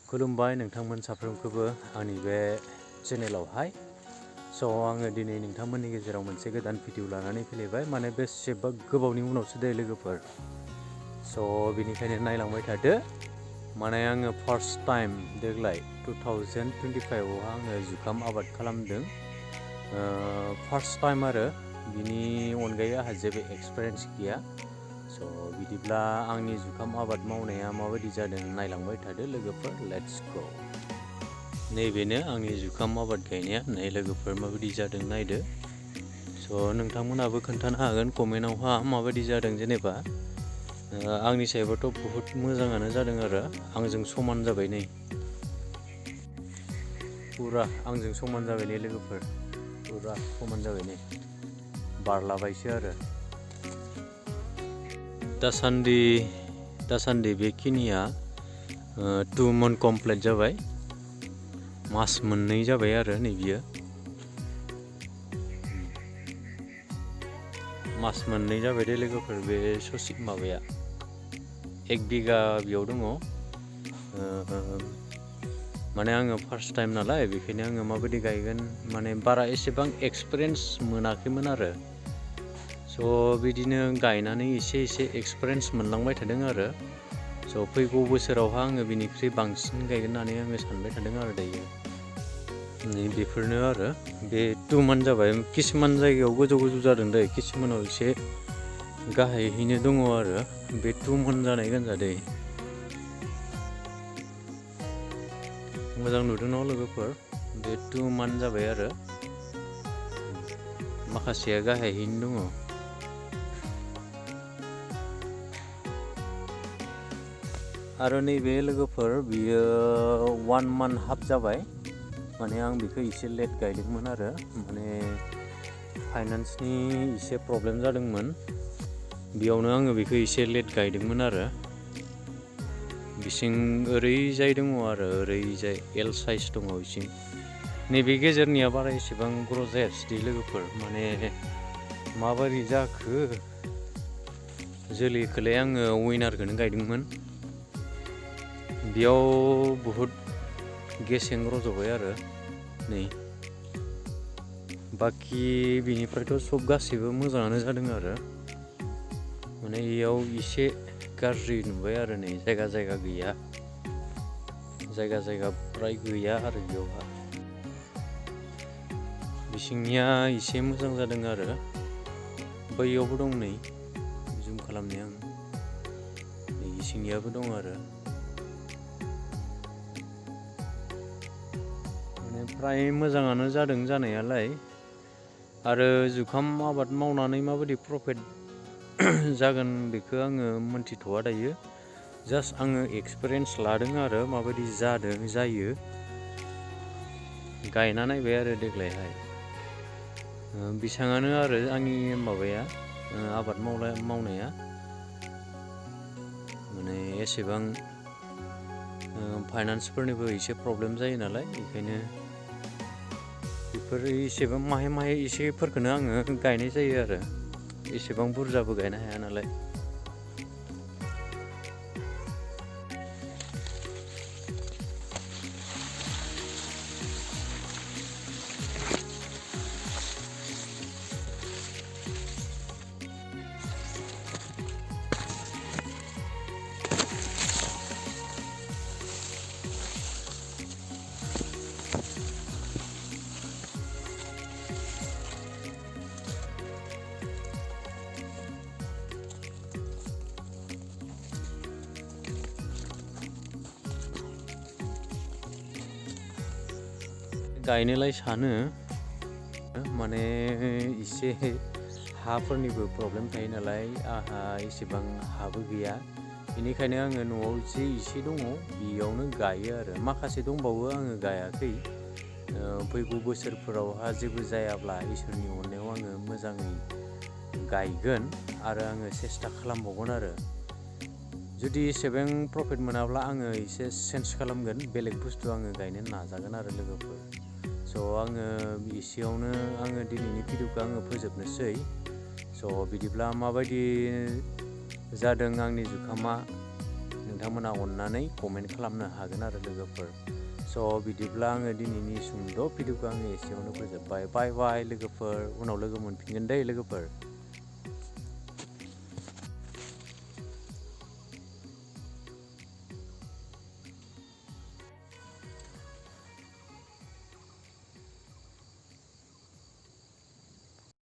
खुलुमबाय नोंथांमोन साफ्रोमखौबो आंनि बे चेनेलावहाय। आङो दिनै नोंथांमोननि गेजेराव मोनसे गोदान भिडिअ लानानै फैलायबाय, माने बेसेबा गोबावनि उनावसो दे लोगोफोर। बेनिखायनो नायलांबाय थादो। माने आङो फार्स्ट टाइम देग्लाय 2025 आवहा आङो जुखाम आबाद खालामदों। फार्स्ट टाइम आरो बिनि अनगायै आंहा जेबो एक्सपिरियेन्स गैया। बिदिब्ला आंनि जुखाम आबाद मावनाया माबायदि जादों नायलांबाय थादो लोगोफोर। Let's go. नैबेनो आंनि जुखाम आबाद गायनाया। नै लोगोफोर माबायदि जादों नायदो। नोंथांमोनाबो खोन्थानो हागोन कमेन्टआवहा माबायदि जादों। जेनेबा आंनि सायावथ' बहुद मोजाङानो जादों आरो आंजों समान जाबाय। नै फुरा आंजों समान जाबाय नै लोगोफोर, फुरा समान जाबाय। नै बारलाबायसो आरो दासान्दि बेखिनिया 2 month कमप्लिट जाबाय। मास मोननै जाबाय आरो नै बियो मास मोननै जाबाय दे लोगोफोर। बे ससे माबाया 1 बिगा बेयाव दङ। माने आङो फार्स्ट टाइम नालाय, बेखायनो आङो माबायदि गायगोन माने बारा एसेबां एक्सपिरियेन्स मोनाखैमोन आरो। बिदिनो गायनानै एसे एक्सपिरियेन्स मोनलांबाय थादों आरो। फैगौ बोसोरावहा आङो बिनिख्रुइ बांसिन गायगोन होननानै आङो सानबाय थादों आरो दायो। बेफोरनो आरो बे 2 month जाबाय। किसुमान जायगायाव गोजौ जादों दै, किसुमानाव एसे गाहायैनो दङ आरो। बे 2 month जानाय गोनजा दै। मोजां नुदों न लोगोफोर? बे 2 month जाबाय आरो माखासेया गाहायैनो दङ। आरो नैबे लोगोफोर बियो 1 month हाफ जाबाय। माने आं बेखौ एसे लेट गायदोंमोन आरो, माने फाइनान्सनि एसे प्रब्लेम जादोंमोन। बेयावनो आङो बेखौ एसे लेट गायदोंमोन आरो। बिसिं ओरैजाय दङ आरो, ओरैजाय एल साइज दङ बिसिं। नैबे गेजेरनिया बारा एसेबां ग्र' जायासै लोगोफोर। माने माबोरै जाखो, जोलैखौलाय आङो उइनारखौनो गायदोंमोन। बेयाव बहुद गेसें रज'बाय आरो। नै बाखि बिनिफ्रायथ' सब गासैबो मोजाङानो जादों आरो। माने इयाव एसे गाज्रि नुबाय आरो। नै जायगा गैया, जायगा फ्राय गैया आरो बेयावहा। बिसिंनिया एसे मोजां जादों आरो। बैयावबो दं, नै जुम खालामनाया आं। नै इसिंनियाबो दं आरो। माने फ्राय मोजाङानो जादों जानायालाय। आरो जुखाम आबाद मावनानै माबायदि प्रफिट जागोन बेखौ आङो मोनथिथ'वा दायो। जास्ट आङो एक्सपिरियेन्स लादों आरो माबायदि जायो। गायना नायबाय आरो देग्लायहाय। बेसाङानो आरो आंनि माबाया आबाद मावनाया। माने एसेबां फाइनान्सफोरनिबो एसे प्रब्लेम जायो नालाय, बेखायनो बेफोर एसेबां माहाय एसेफोरखौनो आङो गायनाय जायो आरो। एसेबां बुरजाबो गायनो हाया नालाय। गायनोलाय सानो, माने एसे हाफोरनिबो प्रब्लेम थायो नालाय। आंहा एसेबां हाबो गैया, बेनिखायनो आङो न'आव जे एसे दङ बेयावनो गायो आरो। माखासे दंबावो आङो गायाखै। फैगौ बोसोरफोरावहा जेबो जायाब्ला इसोरनि अननायाव आङो मोजाङै गायगोन आरो आङो सेस्था खालामबावगोन आरो। जुदि एसेबां प्रफिट मोनाब्ला आङो एसे चेन्ज खालामगोन, बेलेग बुस्थु आङो गायनो नाजागोन आरो लोगोफोर। आङो एसेयावनो आङो दिनैनि भिडिअखौ आङो फोजोबनोसै। बिदिब्ला माबायदि जादों आंनि जुखामा नोंथांमोना अननानै कमेन्ट खालामनो हागोन आरो लोगोफोर। स' बिदिब्ला आङो दिनैनि सुंद' भिडिअखौ आङो एसेयावनो फोजोबबाय। बाय बाय लोगोफोर, उनाव लोगो मोनफिनगोन दै लोगोफोर।